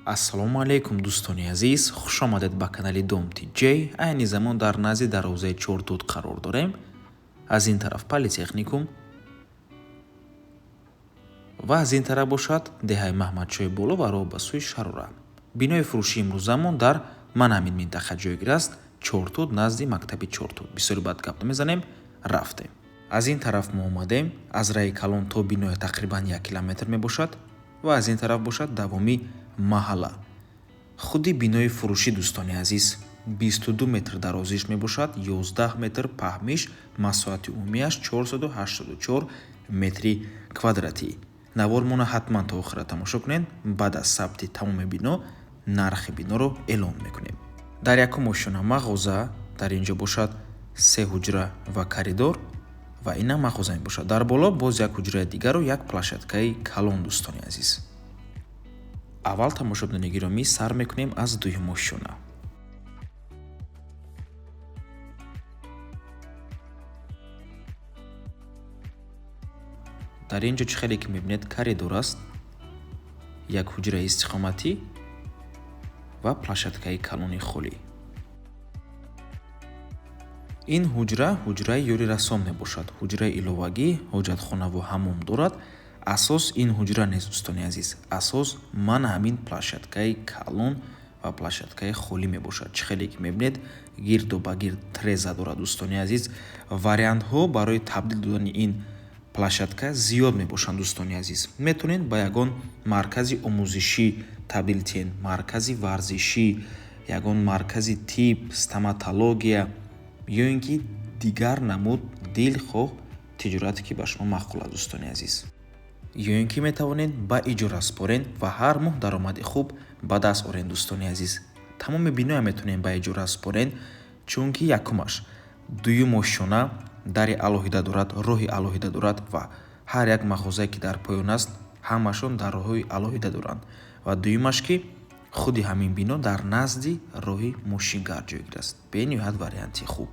Ассалому алайкум, дӯстони азиз, хушомадед ба канали Дом ТJ. Айни замон дар назди дарвозаи Чортут қарор дорем. Аз ин тараф политехникум ва аз ин тараф бошад деҳаи Маҳмадшоҳи Боло ва роҳ ба сӯи Шарора. Бинои фурӯшии имрӯзамон дар ман ҳамин минтақа ҷойгир аст, Чортут, назди мактаби Чортут. Бисёри баъд гап намезанем, рафтем. Аз ин тараф мо омадем, аз раи калон то биноя тақрибан 1 километр мебошад ва аз ин тараф бошад давоми маҳалла. Худи бинои фурӯшӣ, дӯстони азиз, 22 метр дарозиш мебошад, 11 метр паҳмиш, масоҳати умумиаш 484 метри квадратӣ. Навормона ҳатман то охира тамошо кунед. Баъд аз сабти тамоми бино нархи биноро эълон мекунем. Дар якум ошёна мағоза, дар ин ҷо бошад се ҳуҷра ва коридор ва инам мағоза мебошад. Дар боло боз як ҳуҷраи дигару як площадкаи калон. Дӯстони азиз, аввал, тамошобинони гиромӣ, сар мекунем аз дуюм ошёна. Дар ин ҷо, чӣ хеле ки мебинед, коридор аст, як ҳуҷраи истиқоматӣ ва площадкаи калони холӣ. Ин ҳуҷра ҳуҷраи ёрирасон мебошад, ҳуҷраи иловагӣ, ҳоҷатхонаву ҳаммом дорад. Асос ин ҳуҷра нест, дӯстони азиз, асос ман ҳамин площадкаи калон ва площадкаи холӣ мебошад. Чӣ хеле ки мебинед, гирду ба гирд треза дорад. Дӯстони азиз, вариантҳо барои табдил додани ин площадка зиёд мебошанд. Дӯстони азиз, метавонед ба ягон маркази омӯзишӣ табдил диҳед, маркази варзишӣ, ягон маркази тиб, стоматология ё ин ки дигар намуд дилхоҳ тиҷорате, ки ба шумо маъқул аст, дӯстони азиз. Ё ин ки метавонед ба иҷора супоред ва ҳар моҳ даромади хуб ба даст оред. Дӯстони азиз, тамоми биноя метавонед ба иҷора супоред, чунки якумаш дуюм ошёна дари алоҳида дорад, роҳи алоҳида дорад ва ҳар як мағозае, ки дар поён аст, ҳамашон дар роҳҳои алоҳида доранд. Ва дуюмаш, ки худи ҳамин бино дар назди роҳи мошингард ҷойгир аст. Бениҳоят варианти хуб.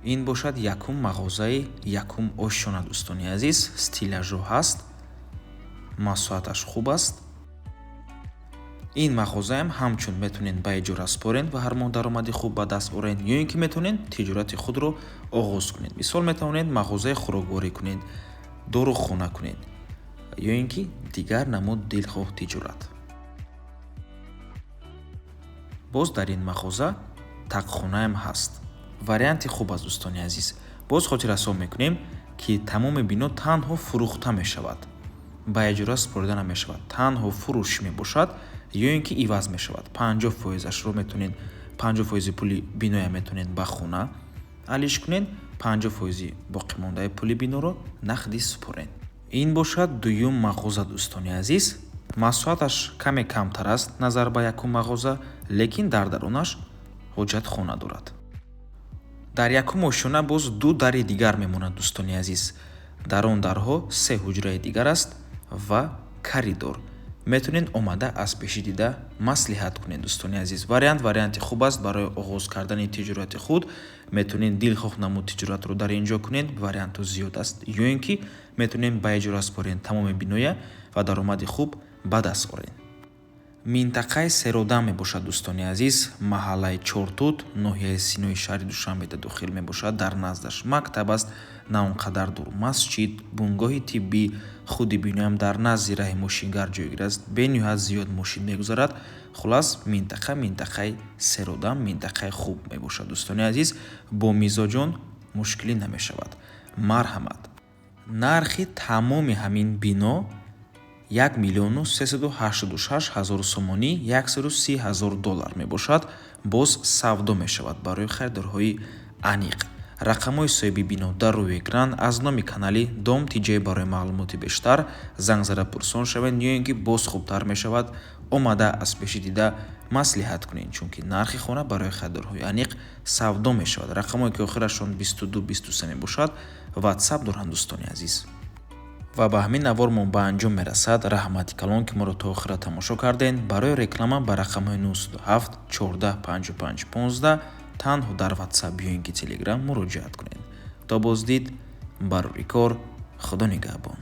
Ин бошад якум мағозаи якум ошёна. Дӯстони азиз, стеллажо ҳаст, масоҳаташ хуб аст. Ин мағозаам ҳамчун метавонед ба иҷора супоред ва ҳар моҳ даромади хуб ба даст оред, ё ин ки метавонед тиҷорати худро оғоз кунед. Мисол, метавонед мағозаи хӯрокворӣ кунед, дорухона кунед ё ин ки дигар намуд дилхоҳ тиҷорат. Боз дар ин мағоза тақхонаам ҳаст. Варианти хуб аст, дӯстони азиз. Боз хотиррасон мекунем, ки тамоми бино танҳо фурӯхта мешавад, ба иҷора супорида намешавад, танҳо фурӯш мебошад ё ин ки иваз мешавад. 50 фоизашро метавонед, 50 фоизи пули биноя метавонед ба хона алиш кунед, 50 фоизи боқимондаи пули биноро нақдӣ супоред. Ин бошад дуюм мағоза. Дӯстони азиз, масоҳаташ каме камтар аст назар ба якум мағоза, лекин дар дарунаш ҳоҷатхона дорад. Дар якум ошёна боз ду дари дигар мемонад. Дӯстони азиз, дар он дарҳо се ҳуҷраи дигар аст ва коридор. Метавонед омада аз пеши дида маслиҳат кунед. Дӯстони азиз, вариант варианти хуб аст барои оғоз кардани тиҷорати худ. Метавонед дилхоҳ намуд тиҷоратро дар ин ҷо кунед, вариантҳо зиёд аст, ё ин ки метавонед ба иҷора супоред тамоми биноя ва даромади хуб ба даст оред. Минтақаи Серодам мебошад, дӯстони азиз, маҳаллаи Чортут, ноҳияи Синои шаҳри Душанбеда дохил мебошад. Дар наздаш мактаб аст, на он қадар дур масҷид, бунгоҳи тиббӣ. Худи биноям дар назди раҳи мошингард ҷойгир аст, бениҳоят зиёд мошин мегузарад. Хулас, минтақа минтақаи Серодам, минтақаи хуб мебошад. Дӯстони азиз, бо мизоҷон мушкилӣ намешавад. Марҳамат. Нархи тамоми ҳамин бино 1 386 000 сомонӣ, 130 000 доллар мебошад. Боз савдо мешавад. Барои харидорҳои аниқ рақамҳои соҳиби бино дар рӯи экран. Аз номи канали Дом ТJ барои маълумоти бештар занг зада пурсон шавед, ё ин ки боз хубтар мешавад омада аз пеши дида маслиҳат кунед, чунки нархи хона барои харидорҳои аниқ савдо мешавад. Рақамҳое, ки охирашон 22 23 мебошад, Ватсап доранд, дӯстони азиз. Ва ба ҳамин навормон ба анҷом мерасад. Раҳмати калон, ки моро то охира тамошо кардем. Барои реклама ба рақамҳои 97 14 55 15 танҳо дар Ватсап ё ин ки Телеграм муроҷиат кунед. То боздид, барори кор, Худо нигаҳбон.